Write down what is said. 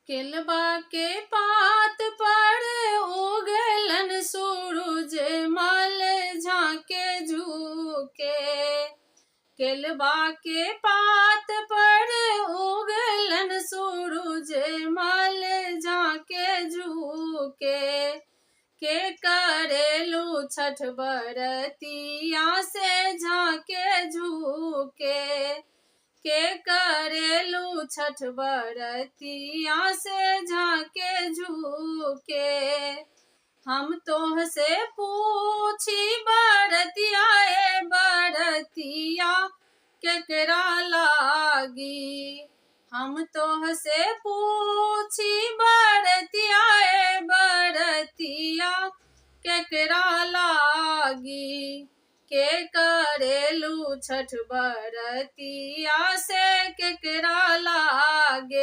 केलबा के पात पर उगलन सूरज मल झाके झुके। केलबा के पात पर उगलन सूरज मल झाके झुके। के करेलू छठ बरतिया से झाके झुके। के करेलू छठ बरतिया से झाके झुके। हम तोह से पूछी बरतिया ए बरतिया केकरा लागी। हम तोह से पूछी बरतिया ए बरतिया केकरा लागी। के करेलू छठ बरतिया से केकरा लागे।